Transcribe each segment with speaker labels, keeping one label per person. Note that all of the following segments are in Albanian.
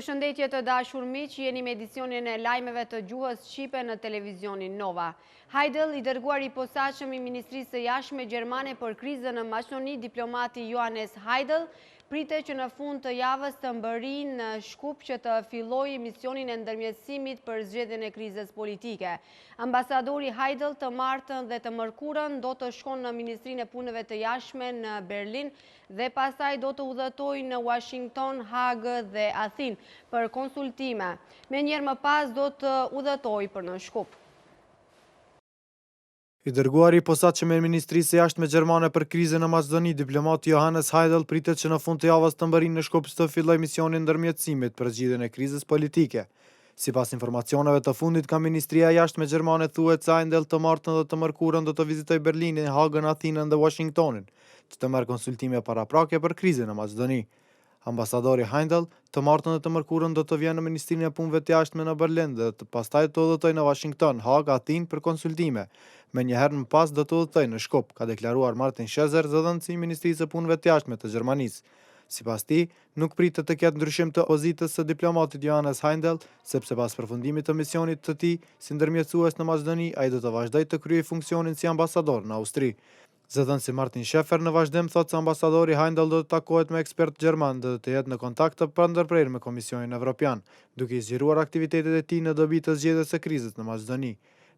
Speaker 1: Përshëndetje të dashur miq, jeni me edicionin e lajmeve të gjuhës shqipe në televizionin Nova. Hajdel, i dërguari i posaçëm i Ministrisë së Jashtme Gjermane për krizën në Maqedoni, diplomati Johannes Hajdel, pritet që në fund të javës të mbërrijë në Shkup që të fillojë misionin e ndërmjetësimit për zgjidhjen e krizës politike. Ambasadori Hajdel të martën dhe të mërkurën do të shkon në Ministrinë e Punëve të Jashtme në Berlin dhe pastaj do të udhëtojë në Washington, Hagë dhe Athinë për konsultime. Menjëherë më pas do të udhëtojë për në Shkup.
Speaker 2: I dërguari i posaçëm i Ministrisë së Jashtme Gjermane për krizën në Maqedoni, diplomati Johannes Hajdel pritet që në fund të javës të mbërrijë në Shkup të fillojë misionin e ndërmjetësimit për zgjidhjen e krizës politike. Sipas informacioneve të fundit nga Ministria e Jashtme Gjermane thuhet se Hajdel të martën dhe të mërkurën do të vizitojë Berlinin, Hagën, Athinën dhe Washingtonin, që të marrë konsultime paraprake për krizën në Maqedoni. Ambasadori Heindel, të martën dhe të mërkurën do të vjen në Ministrinë e Punëve të Jashtme në Berlin dhe të pastaj të udhëtojë në Washington, Hagë, Athinë për konsultime. Menjëherë më pas do të udhëtojë në Shkup, ka deklaruar Martin Schezer, zëdhënësi i Ministrisë së Punëve të Jashtme të Gjermanisë. Sipas tij, nuk pritet të ketë ndryshim të pozitës së diplomatit Johannes Heindel, sepse pas përfundimit të misionit të tij si ndërmjetësues në Maqedoni, ai do të vazhdojë të kryejë funksionin si ambasador në Austri. Zëdhënësi Martin Schäfer në vazhdim thotë se ambasadori Heindel do të takohet me ekspertë gjermanë dhe do të jetë në kontakt të pandërprerë me Komisionin Evropian, duke i zgjeruar aktivitetet e tij në dobi të zgjidhjes së krizës në Maqedoni.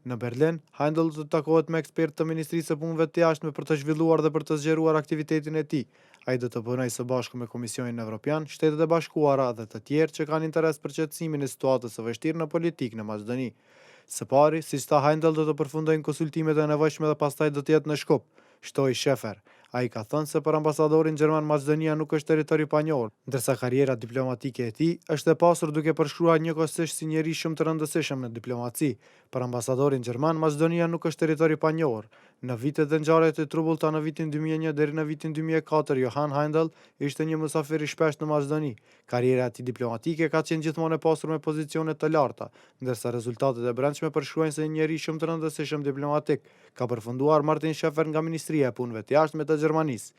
Speaker 2: Në Berlin, Heindel do të takohet me ekspertë të Ministrisë së Punëve të Jashtme për të zhvilluar dhe për të zgjeruar aktivitetin e tij. Ai do të punojë së bashku me Komisionin Evropian, Shtetet e Bashkuara dhe të tjerë që kanë interes për qetësimin e situatës së vështirë në politikë në Maqedoni. Së pari, siç tha Heindel do të përfundojnë konsultimet e nevojshme dhe pastaj do të jetë në Shkup, shtoi Schäfer. Ai ka thënë se për ambasadorin gjerman Maqedonia nuk është territor i panjohur, ndërsa karriera diplomatike e tij është e pasur duke përshkruar njëkohësisht si njeri shumë të rëndësishëm në diplomaci. Për ambasadorin gjerman Maqedonia nuk është territor i panjohur. Në vitet dhe ngjarjet e trubullta në vitin 2001 deri në vitin 2004, Johann Heindel ishte një musafir i shpeshtë në Maqedoni. Karriera e tij diplomatike ka qenë gjithmonë e pasur me pozicione të larta, ndërsa rezultatet e brendshme përshkruajnë se një njeri shumë të rëndësishëm diplomatik, ka përfunduar Martin Schäfer nga Ministria e Punëve të Jashtme të Gjermanisë.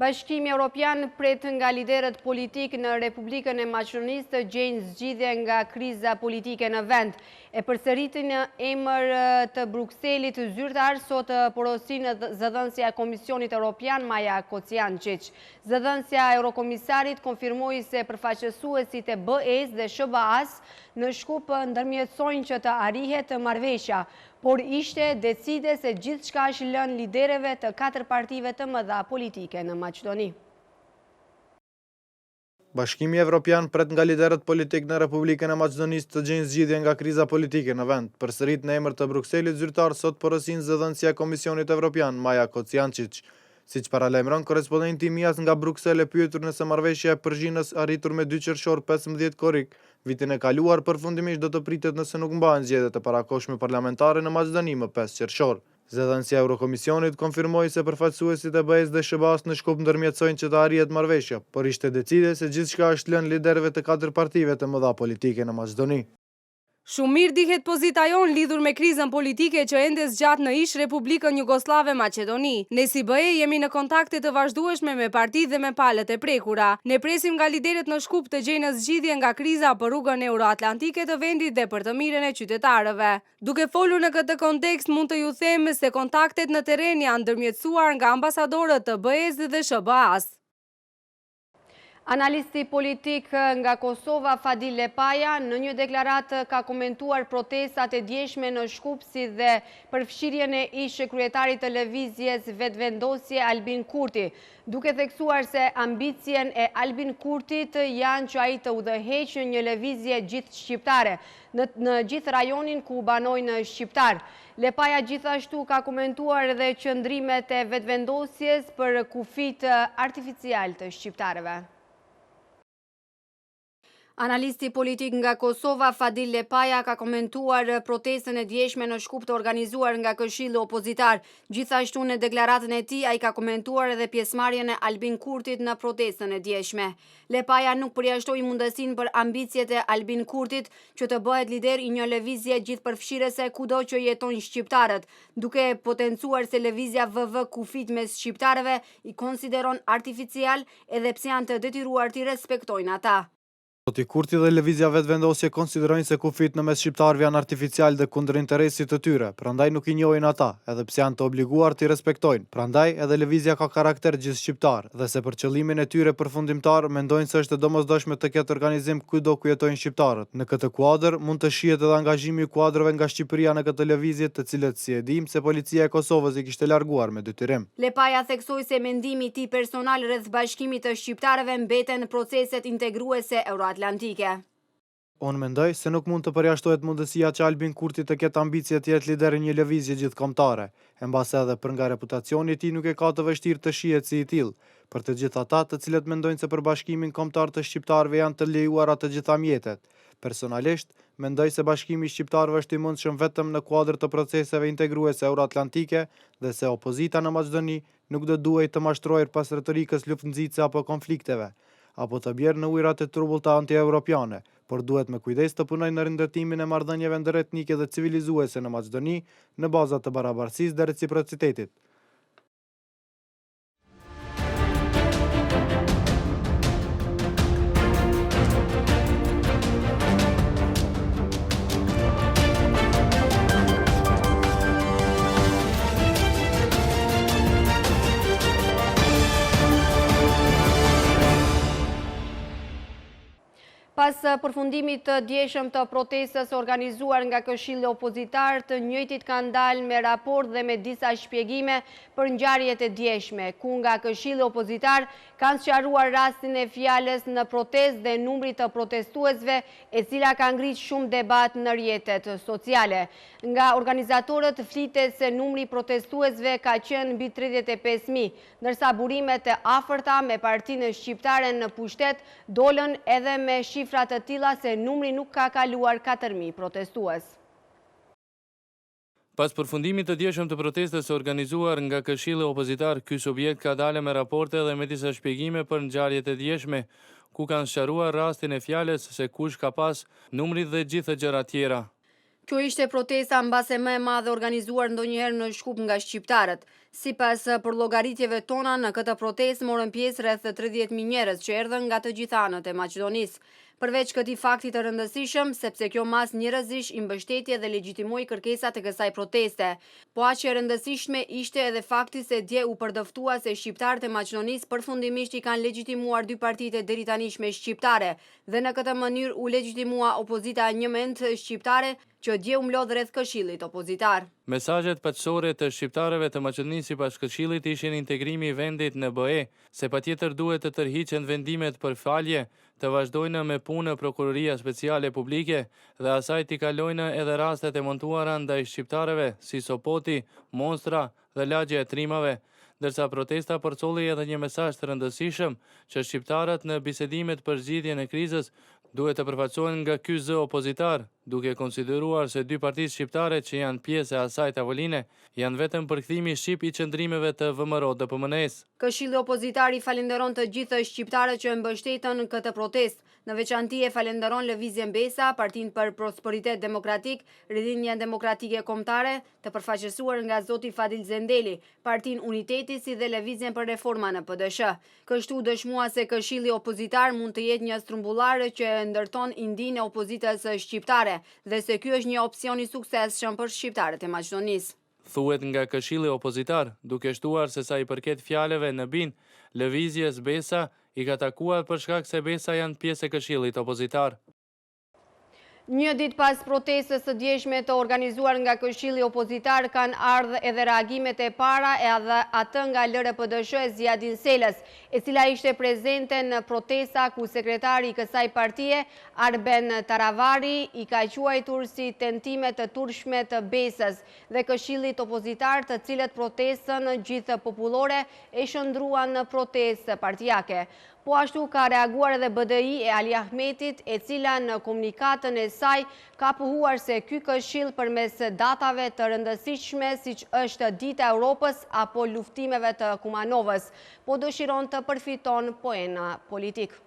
Speaker 1: Bashkimi Evropian pret nga liderët politikë në Republikën e Maqedonisë të gjejnë zgjidhje nga kriza politike në vend. E përsëriti në emër të Brukselit zyrtar sot porosinë zëdhënësja e Komisionit Evropian Maja Kocijançiq. Zëdhënësja e Eurokomisarit konfirmoi se përfaqësuesit e BE-së dhe SHBA-së në Shkup ndërmjetësojnë që të arrihet marrëveshja, por ishte decide se gjithçka është lënë liderëve të katër partive të mëdha politike në Maqedoni.
Speaker 2: Bashkimi Evropian pret nga liderët politik në Republikën e Maqedonisë të gjejnë zgjidhje nga kriza politike në vend. Përsërit në emër të Brukselit zyrtar sot porosinë zëdhënësja e Komisionit Evropian Maja Kocijançiq. Siç paralajmëron korrespondenti i MIA-s nga Bruksel e pyetur nëse marrëveshja e Përzhinës arritur me 2 qershor 15 korrik vitin e kaluar përfundimisht do të pritet nëse nuk mbahen zgjedhjet e parakohshme parlamentare në Maqedoni më 5 qershor. Zëdhënësja e Eurokomisionit konfirmoi se përfaqësuesit e BE-së dhe SHBA-s në Shkup ndërmjetësojnë që të arrihet marrëveshja, por ishte decide se gjithçka është lënë liderëve të katër partive të mëdha politike në Maqedoni.
Speaker 3: Shumë mirë dihet pozita jonë lidhur me krizën politike që ende zgjat në ish Republikën Jugosllave Maqedoni. Ne si BE jemi në kontakte të vazhdueshme me partitë dhe me palët e prekura. Ne presim nga liderët në Shkup të gjejnë zgjidhje nga kriza për rrugën euroatlantike të vendit dhe për të mirën e qytetarëve. Duke folur në këtë kontekst mund të ju them se kontaktet në terren janë ndërmjetësuar nga ambasadorët të BE-së dhe SHBA-s.
Speaker 1: Analisti politik nga Kosova, Fadil Lepaja, në një deklaratë ka komentuar protestat e djeshme në Shkup si dhe përfshirjen e ish kryetarit të lëvizjes Vetëvendosje Albin Kurti, duke theksuar se ambicien e Albin Kurtit janë që ai të udhëheqë një lëvizje gjithë shqiptare në gjithë rajonin ku banojnë shqiptar. Lepaja gjithashtu ka komentuar edhe qëndrimet e Vetëvendosjes për kufijtë artificial të shqiptarëve. Analisti politik nga Kosova, Fadil Lepaja, ka komentuar protestën e djeshme në Shkup të organizuar nga Këshilli Opozitar. Gjithashtu në deklaratën e tij, ai ka komentuar edhe pjesëmarrjen e Albin Kurtit në protestën e djeshme. Lepaja nuk përjashtoi mundësinë për ambiciet e Albin Kurtit që të bëhet lider i një lëvizje gjithëpërfshirëse kudo që jetojnë shqiptarët, duke potencuar se lëvizja VV kufijtë mes shqiptarëve i konsideron artificial edhe pse janë të detyruar t'i respektojnë ata.
Speaker 2: Zoti Kurti dhe Lëvizja Vetëvendosje konsiderojnë se kufijtë në mes shqiptarëve janë artificialë dhe kundër interesit të tyre, prandaj nuk i njohin ata, edhe pse janë të obliguar t'i respektojnë. Prandaj, edhe lëvizja ka karakter gjithëshqiptar, dhe se për qëllimin e tyre përfundimtar mendojnë se është e domosdoshme të ketë organizim kudo ku jetojnë shqiptarët. Në këtë kuadër, mund të shihet edhe angazhimi i kuadrove nga Shqipëria në këtë lëvizje, të cilët, si e dimë, se Policia e Kosovës i kishte larguar me detyrim.
Speaker 1: Lepaja theksoi se mendimi i tij personal rreth bashkimit të shqiptarëve mbeten proceset integruese euroatlantike.
Speaker 2: Unë mendoj se nuk mund të përjashtohet mundësia që Albin Kurti të ketë ambicie të jetë lider i një lëvizje gjithëkombëtare, e mbase edhe për nga reputacioni i tij nuk e ka të vështirë të shihet si i tillë, për të gjithë ata të cilët mendojnë se për bashkimin kombëtar të shqiptarëve janë të lejuara të gjitha mjetet. Personalisht, mendoj se bashkimi i shqiptarëve është i mundshëm vetëm në kuadër të proceseve integruese euroatlantike dhe se opozita në Maqedoni nuk do duhej të mashtrohej pas retorikës luftënxitëse apo konflikteve, apo të bjerë në ujërat e turbullta antieuropiane, por duhet me kujdes të punojë në rindërtimin e marrëdhënieve ndëretnike dhe civilizuese në Maqedoni në baza të barabarësisë dhe reciprocitetit.
Speaker 1: Pas përfundimit të djeshëm të protestës së organizuar nga Këshilli Opozitar, të njëjtit kanë dalë me raport dhe me disa shpjegime për ngjarjet e djeshme, ku nga Këshilli Opozitar kanë sqaruar rastin e fjalës në protestë dhe numrit të protestuesve, e cila ka ngritë shumë debat në rrjetet sociale. Nga organizatorët flitet se numri i protestuesve ka qenë mbi 35.000, ndërsa burimet e afërta me partinë shqiptare në pushtet dolën edhe me shifra të tilla se numri nuk ka kaluar 4.000 protestues.
Speaker 4: Pas përfundimit të djeshëm të protestës së organizuar nga Këshilli Opozitar, ky subjekt ka dale me raporte dhe me disa shpjegime për ngjarjet e djeshme, ku kanë sqaruar rastin e fjalës se kush ka pas numrit dhe gjithë gjërat tjera.
Speaker 1: Kjo ishte protesta mbase më e madhe organizuar ndonjëherë në Shkup nga shqiptarët. Sipas përllogaritjeve tona, në këtë protestë morën pjesë rreth 30.000 njerëz që erdhën nga të gjitha anët e Maqedonisë. Përveç këtij fakti të rëndësishëm, sepse kjo masë njerëzish i mbështeti dhe legjitimoi kërkesat e kësaj proteste. Po aq e rëndësishme ishte edhe fakti se dje u përdëftua se shqiptarët e Maqedonisë përfundimisht i kanë legjitimuar dy partitë e deritanishme shqiptare dhe në këtë mënyrë u legjitimua opozita njëmend shqiptare që dje u mblodh rreth Këshillit Opozitar.
Speaker 4: Mesazhet paqësore të shqiptarëve të Maqedonisë sipas Këshillit ishin integrimi i vendit në BE, se patjetër duhet të tërhiqen vendimet për falje, të vazhdojnë me punë Prokuroria Speciale Publike dhe asaj t'i kalojnë edhe rastet e montuara ndaj shqiptarëve si Sopoti, Monstra dhe Lagja e Trimave, ndërsa protesta përcolli edhe një mesazh të rëndësishëm që shqiptarët në bisedimet për zgjidhjen e krizës duhet të përfaqësohen nga ky zë opozitar, duke konsideruar se dy partitë shqiptare që janë pjesë e asaj tavoline janë vetëm përkthimi shqip i qëndrimeve të VMRO-DPMNE-së.
Speaker 1: Këshilli Opozitar i falenderon të gjithë shqiptarët që e mbështetën këtë protestë. Në veçanti e falenderon Lëvizjen Besa, Partinë për Prosperitet Demokratik, Rilindjen Demokratike Kombëtare, të përfaqësuar nga zoti Fadil Zendeli, Partinë Uniteti si dhe Lëvizjen për Reforma në PDSH. Kështu dëshmua se Këshilli Opozitar mund të jetë një strumbullar që ndërton indin e opozitës shqiptare dhe se ky është një opsion i suksesshëm për shqiptarët e Maqedonisë.
Speaker 4: Thuhet nga Këshilli Opozitar, duke shtuar se sa i përket fjalëve në Bin, Lëvizjes Besa i ka takuar për shkak se Besa janë pjesë e Këshillit Opozitar.
Speaker 1: Një ditë pas protestës së djeshme të organizuar nga Këshilli Opozitar kanë ardhë edhe reagimet e para e edhe atë nga LRPDSH e Ziadin Selës, e cila ishte prezente në protesta ku sekretari i kësaj partie, Arben Taravari, i ka quajtur si tentime të turpshme të Besës dhe Këshillit Opozitar të cilët protestën gjithë popullore e shndërruan në protestë partiake. Po ashtu ka reaguar edhe BDI e Ali Ahmetit, e cila në komunikatën e saj ka pohuar se ky këshill përmes datave të rëndësishme siç është Dita e Europës apo luftimeve të Kumanovës, po dëshiron të përfiton poena politik.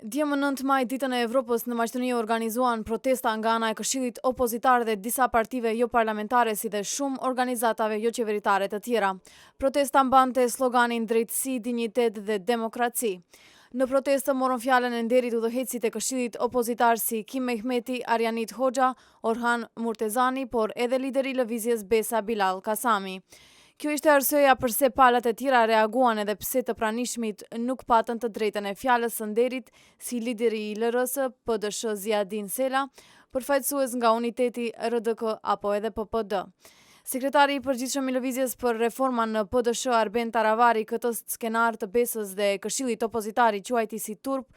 Speaker 5: Dje më 9 maj, ditën e Evropës në Maqedoni organizuan protesta nga ana e Këshillit Opozitar dhe disa partive joparlamentare si dhe shumë organizatave joqeveritare të tjera. Protesta mbante sloganin drejtësi, dinjitet dhe demokraci. Në protestë morën fjalën e nderit udhëheqësit e Këshillit Opozitar si Kim Mehmeti, Arianit Hoxha, Orhan Murtezani, por edhe lideri i Lëvizjes Besa Bilall Kasami. Kjo ishte arsyeja përse palët e tjera reaguan edhe pse të pranishmit nuk patën të drejtën e fjalës së nderit si lideri i LR-së, PDSH Ziadin Sela, përfaqësues nga Uniteti, RDK apo edhe PPD. Sekretari i Përgjithshëm i Lëvizjes për Reforma në PDSH, Arben Taravari këtë skenar të Besës dhe Këshillit Opozitar i quajti si turp,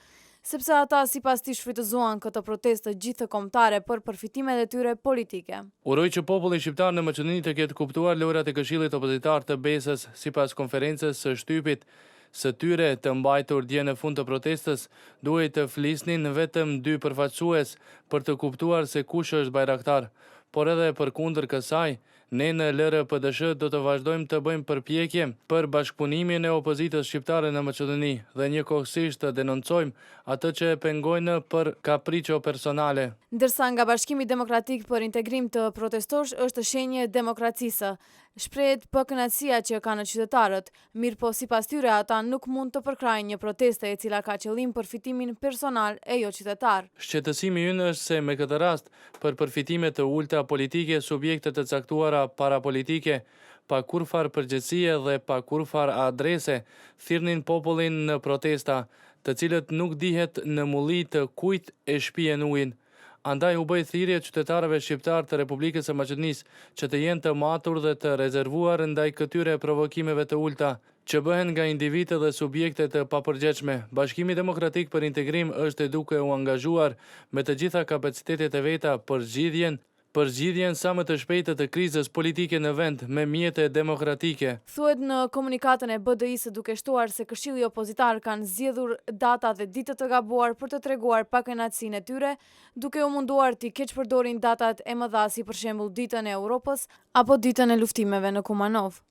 Speaker 5: sepse ata sipas tij shfrytëzuan këtë protestë gjithëkombëtare për përfitimet e tyre politike.
Speaker 4: Uroj që populli shqiptar në Maqedoni të ketë kuptuar lojërat e Këshillit Opozitar të Besës, sipas konferencës së shtypit së tyre të mbajtur dje në fund të protestës, duhej të flisnin vetëm dy përfaqësues për të kuptuar se kush është bajraktar. Por edhe përkundër kësaj, ne në LRPDSH do të vazhdojmë të bëjmë përpjekje për bashkëpunimin e opozitës shqiptare në Maqedoni dhe njëkohësisht të denoncojmë atë që e pengojnë për kapriço personale.
Speaker 5: Ndërsa nga Bashkimi Demokratik për Integrim të protestosh është shenjë e demokracisë, shprehet pakënaqësia që kanë qytetarët, mirëpo sipas tyre ata nuk mund të përkrahin një proteste e cila ka qëllim përfitimin personal e jo qytetar.
Speaker 4: Shqetësimi ynë është se me këtë rast, për përfitime të ulëta politike subjekte të caktuara parapolitike, pa kurrfarë përgjegjësie dhe pa kurrfarë adrese, thirrnin popullin në protesta, të cilët nuk dihet në mulli të kujt e shpien ujin. Andaj u bëj thirrje qytetarëve shqiptarë të Republikës së Maqedonisë që të jenë të matur dhe të rezervuar ndaj këtyre provokimeve të ulëta, që bëhen nga individë dhe subjekte të papërgjegjshme. Bashkimi Demokratik për Integrim është duke u angazhuar me të gjitha kapacitetet e veta për zgjidhjen për zgjidhjen sa më të shpejtë të krizës politike në vend me mjete demokratike.
Speaker 5: Thuhet në komunikatën e BDI-së duke shtuar se Këshilli Opozitar kanë zgjedhur data dhe ditë të gabuar për të treguar pakënaqësinë e tyre, duke u munduar t'i keqpërdorin datat e mëdha si për shembull Ditën e Europës apo Ditën e Luftimeve në Kumanovë.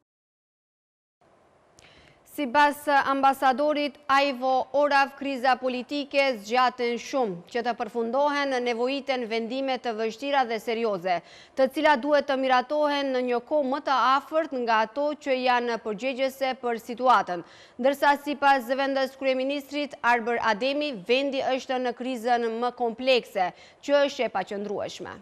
Speaker 1: Sipas ambasadorit Aivo Orav, kriza politike zgjaten shumë, që të përfundohen nevojiten vendime të vështira dhe serioze, të cilat duhet të miratohen në një kohë më të afërt nga ato që janë përgjegjëse për situatën. Ndërsa sipas zëvendëskryeministrit Arbër Ademi, vendi është në krizën më komplekse, që është e paqëndrueshme.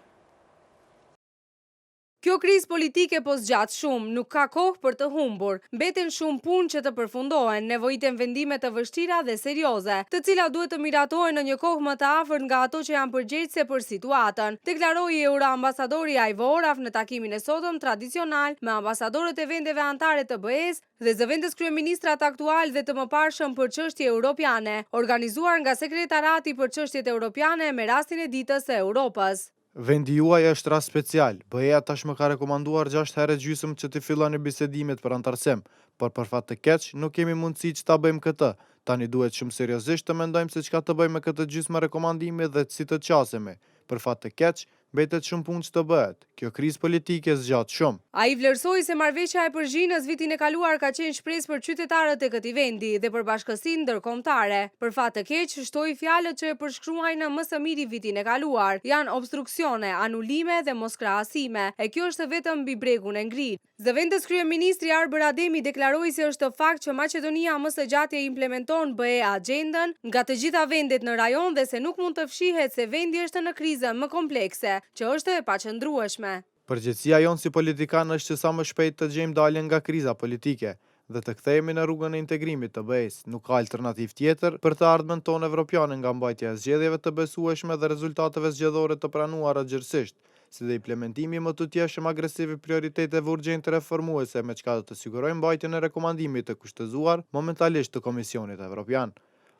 Speaker 3: Kjo krizë politike po zgjat shumë, nuk ka kohë për të humbur. Mbeten shumë punë që të përfundohen, nevojiten vendime të vështira dhe serioze, të cilat duhet të miratohen në një kohë më të afërt nga ato që janë përgjegjëse për situatën, deklaroi euroambasadori Aivo Orav në takimin e sotëm tradicional me ambasadorët e vendeve anëtare të BE-së dhe zëvendëskryeministrat aktualë dhe të mëparshëm për çështje europiane, organizuar nga Sekretarati për Çështjet Europiane me rastin e Ditës së Europës.
Speaker 2: Vendi juaj është rast special. BE-ja tashmë ka rekomanduar gjashtë herë e gjysmë që t'i filloni bisedimet për anëtarësim, por për fat të keq, nuk kemi mundësi që ta bëjmë këtë. Tani duhet shumë seriozisht të mendojmë se çka të bëjmë me këtë gjysmë rekomandimi dhe si të qasemi. Për fat të keq, mbetet shumë punë që të bëhet. Kjo krizë politike zgjat shumë.
Speaker 3: Ai vlerësoi se marrëveshja e Përzhinës vitin e kaluar ka qenë shpresë për qytetarët e këtij vendi dhe për bashkësinë ndërkombëtare. Për fat të keq, shtoi fjalët që e përshkruajnë më së miri vitin e kaluar, janë obstruksione, anulime dhe moskrahasime, e kjo është vetëm mbi bregun e ngrirë. Zëvendëskryeministri Arbër Ademi deklaroi se është fakt që Maqedonia më së gjati e implementon BE agjendën nga të gjitha vendet në rajon dhe se nuk mund të fshihet se vendi është në krizën më komplekse, që është e paqëndrueshme.
Speaker 2: Përgjegjësia jonë si politikanë është që sa më shpejt të gjejmë daljen nga kriza politike dhe të kthehemi në rrugën e integrimit të BE-së. Nuk ka alternativë tjetër për të ardhmen tonë evropiane nga mbajtja e zgjedhjeve të besueshme dhe rezultateve zgjedhore të pranuara gjerësisht, si dhe implementimi i mëtutjeshëm agresiv i prioriteteve urgjente reformuese me çka do të sigurojmë mbajtjen e rekomandimit të kushtëzuar momentalisht të Komisionit Evropian.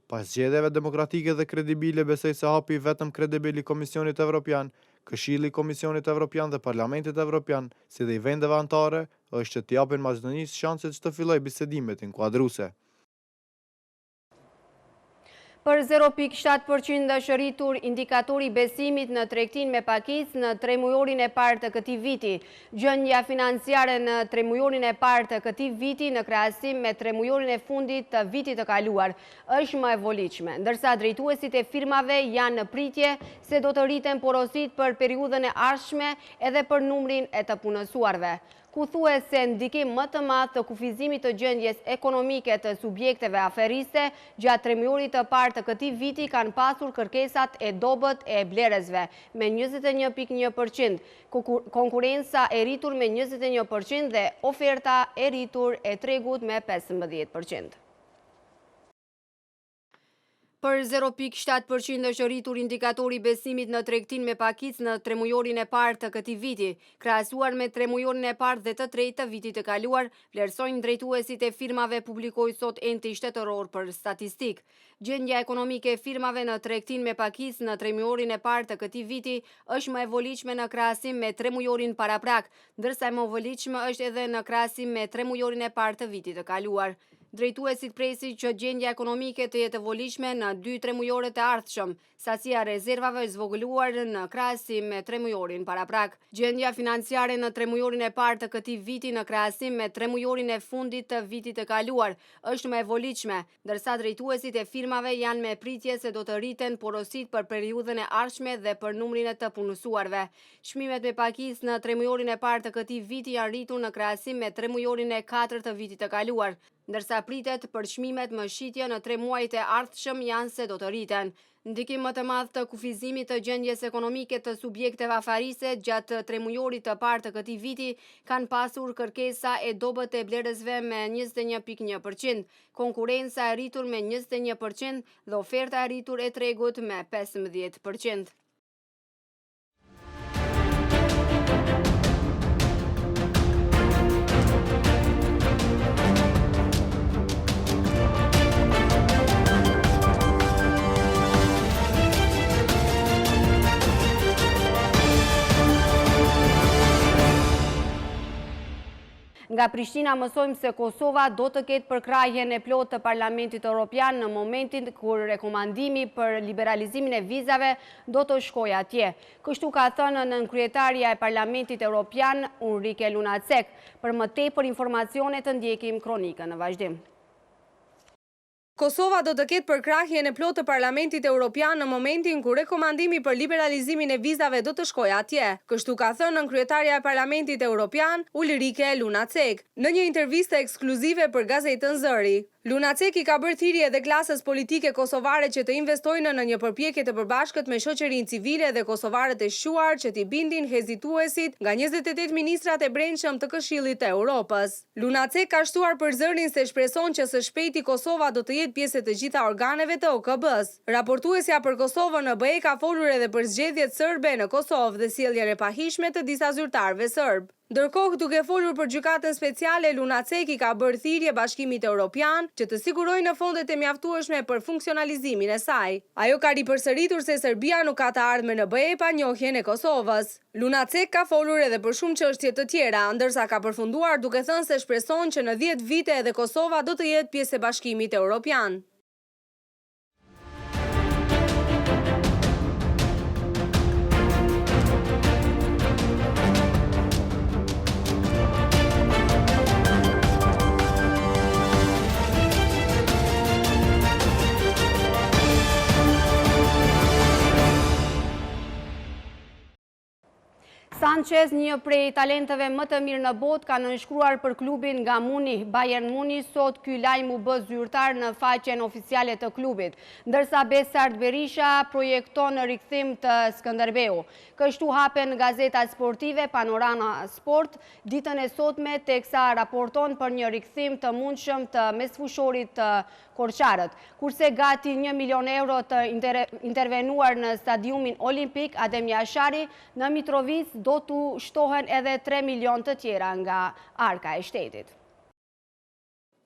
Speaker 2: Pas zgjedhjeve demokratike dhe kredibile besoj se hapi i vetëm kredibil i Komisionit Evropian, Këshilli i Komisionit Evropian dhe Parlamentit Evropian, si dhe i vendeve anëtare, është që t'i japin Maqedonisë shanset që të fillojë bisedimet inkuadruese.
Speaker 1: Për 0.7% është rritur indikatori i besimit në tregtinë me pakicë në tremujorin e parë të këtij viti. Gjendja financiare në tremujorin e parë të këtij viti në krahasim me tremujorin e fundit të vitit të kaluar është më e volitshme, ndërsa drejtuesit e firmave janë në pritje se do të rriten porositë për periudhën e ardhshme edhe për numrin e të punësuarve. Ku thuhet se ndikim më të madh të kufizimit të gjendjes ekonomike të subjekteve aferiste gjatë tremujorit të parë të këtij viti kanë pasur kërkesat e dobët e blerësve me 21.1%, konkurrenca e rritur me 21% dhe oferta e rritur e tregut me 15%. Për 0.7% është rritur indikatori i besimit në tregtinë me pakicë në tremujorin e parë të këtij viti, krahasuar me tremujorin e parë dhe të tretë të vitit të kaluar, vlerësojnë drejtuesit e firmave publikoi sot Enti Shtetëror për Statistikë. Gjendja ekonomike e firmave në tregtinë me pakicë në tremujorin e parë të këtij viti është më e volitshme në krahasim me tremujorin paraprak, ndërsa më e volitshme është edhe në krahasim me tremujorin e parë të vitit të kaluar. Drejtuesit presin që gjendja ekonomike të jetë e volitshme në dy tremujorët e ardhshëm. Sasia e rezervave është zvogëluar në krahasim me tremujorin paraprak. Gjendja financiare në tremujorin e parë të këtij viti në krahasim me tremujorin e fundit të vitit të kaluar është më e volitshme, ndërsa drejtuesit e firmave janë me pritje se do të rriten porositë për periudhën e ardhshme dhe për numrin e të punësuarve. Çmimet me pakicë në tremujorin e parë të këtij viti janë rritur në krahasim me tremujorin e katërt të vitit të kaluar. Ndërsa pritjet për çmimet në shitje në tre muajt e ardhshëm janë se do të rriten. Ndikim më të madh të kufizimit të gjendjes ekonomike të subjekteve afariste gjatë tremujorit të parë të këtij viti kanë pasur kërkesa e dobët e blerësve me 21.1%, konkurrenca e rritur me 21% dhe oferta e rritur e tregut me 15%. Nga Prishtina mësojmë se Kosova do të ketë përkrahjen e plotë të Parlamentit Europian në momentin kur rekomandimi për liberalizimin e vizave do të shkojë atje. Kështu ka thënë nënkryetarja e Parlamentit Europian, Ulrike Lunacek. Për më tepër informacione të ndjekim kronikën në vazhdim.
Speaker 3: Kosova do të ketë përkrahjen e plotë të Parlamentit Europian në momentin kur rekomandimi për liberalizimin e vizave do të shkojë atje. Kështu ka thënë nënkryetarja e Parlamentit Europian, Ulrike Lunacek, në një intervistë ekskluzive për gazetën Zëri. Lunacek i ka bërë thirrje edhe klasës politike kosovare që të investojnë në një përpjekje të përbashkët me shoqërinë civile dhe kosovarët e shquar që t'i bindin hezituesit nga 28 ministrat e brendshëm të Këshillit të Europës. Lunacek ka shtuar për Zërin se shpreson që së shpejti Kosova do të jetë pjesë e të gjitha organeve të OKB-së. Raportuesja për Kosovën në BE ka folur edhe për zgjedhjet serbe në Kosovë dhe sjelljen e pahijshme të disa zyrtarëve serbë. Ndërkohë, duke folur për Gjykatën Speciale, Lunacek i ka bërë thirrje Bashkimit Europian që të sigurojë në fondet e mjaftueshme për funksionalizimin e saj. Ajo ka ripërsëritur se Serbia nuk ka të ardhme në BE pa njohjen e Kosovës. Lunacek ka folur edhe për shumë çështje të tjera, ndërsa ka përfunduar duke thënë se shpreson që në 10 vite edhe Kosova do të jetë pjesë e Bashkimit Europian.
Speaker 1: Sanchez, një prej talenteve më të mirë në botë, ka nënshkruar për klubin nga Munih, Bayern Munih, sot ky lajm u bë zyrtar në faqen oficiale të klubit. Ndërsa Besart Berisha projekton në rikthim të Skënderbeu. Kështu hapen gazetat sportive Panorama Sport ditën e sotme teksa raporton për një rikthim të mundshëm të mesfushorit të Korçarët. Kurse gati 1 milion euro të intervenuar në stadiumin olimpik Adem Jashari në Mitrovicë do t'u shtohen edhe 3 milion të tjera nga arka e shtetit.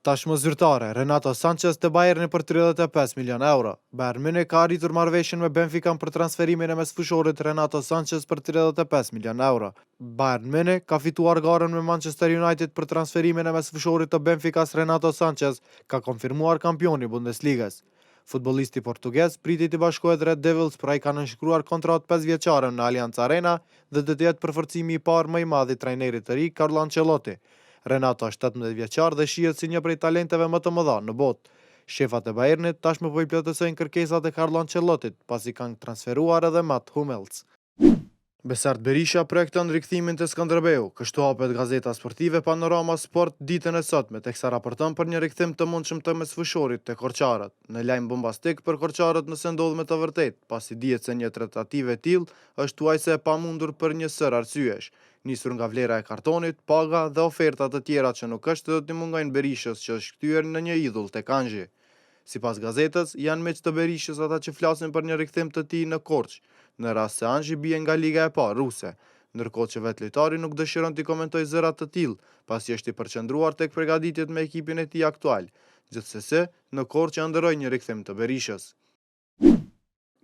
Speaker 2: Tashmë zyrtare, Renato Sanchez te Bayerni për 35 milion euro. Bayern Munich ka arritur marrëveshjen me Benfican për transferimin e mesfushorit Renato Sanchez për 35 milion euro. Bayern Munich ka fituar garën me Manchester United për transferimin e mesfushorit të Benficas Renato Sanchez, ka konfirmuar kampioni i Bundesligës. Futbollisti portugez pritet t'i bashkohet Red Devils, por ai ka nënshkruar kontratë 5 vjeçare në Allianz Arena dhe do të jetë përforcimi i parë më i madh i trajnerit të ri Carlo Ancelotti. Renato është 18 vjeçar dhe shihet si një prej talenteve më të mëdha në botë. Shefat e Bayernit tashmë po i plotësojnë kërkesat e Carlo Ancelottit, pasi kanë transferuar edhe Mats Hummels. Besart Berisha projekton rikthimin te Skënderbeu, kështu hapet gazeta sportive Panorama Sport ditën e sotme, teksa raporton për një rikthim të mundshëm të mesfushorit te korçarët. Një lajm bombastik për korçarët nëse ndodh me të vërtetë, pasi dihet se një tratativë e tillë është thuajse e pamundur për një sërë arsyesh, nisur nga vlera e kartonit, paga dhe oferta të tjera që nuk është se do t'i mungojnë Berishës që është kthyer në një idhull tek Anzhi. Sipas gazetës, janë miq të Berishës ata që flasin për një rikthim të tij në Korçë, në rast se Anzhi bie nga Liga e Parë ruse. Ndërkohë që vetë lojtari nuk dëshiron t'i komentojë zëra të tillë, pasi është i përqendruar tek përgatitjet me ekipin e tij aktual. Gjithsesi, në Korçë ëndërrojnë një rikthim të Berishës.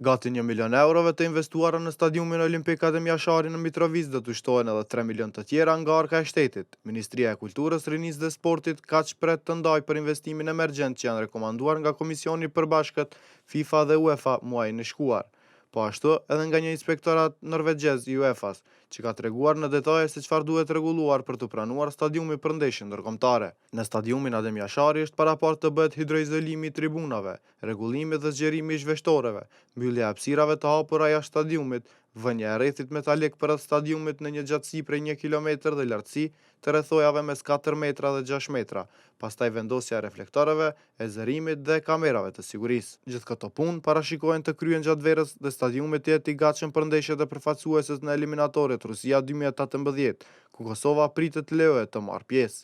Speaker 2: Gati një milion eurove të investuara në stadiumin olimpik Adem Jashari në Mitrovicë do t'u shtohen edhe 3 milion të tjera nga arka e shtetit. Ministria e Kulturës, Rinisë dhe Sportit kaq pret të ndajë për investimin emergjent që janë rekomanduar nga Komisioni i Përbashkët FIFA dhe UEFA muajin e shkuar. Po ashtu, edhe nga një inspektorat norvegjez i UEFA-s, që ka treguar në detaje se çfarë duhet rregulluar për t'u pranuar stadiumi për ndeshje ndërkombëtare. Në stadiumin Adem Jashari është paraparë të bëhet hidroizolimi i tribunave, rregullimi dhe zgjerimi i zhveshtoreve, mbyllja e hapësirave të hapura jashtë stadiumit, vënia e rrethit metalik përreth stadiumit në një gjatësi prej një kilometër dhe lartësi të rrethojave mes katër metra dhe gjashtë metra, pastaj vendosja e reflektorëve, e zërimit dhe e kamerave të sigurisë. Gjithë këto punë parashikohen të kryhen gjatë verës dhe stadiumi të jetë i gatshëm për ndeshjet e përfaqësueses në eliminatoret Rusia 2018, ku Kosova pritet të lejohet të marrë pjesë.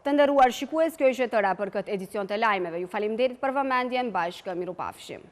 Speaker 1: Të nderuar shikues, kjo ishte e tëra për këtë edicion të lajmeve. Ju faleminderit për vëmendjen, bashkë mirupafshim.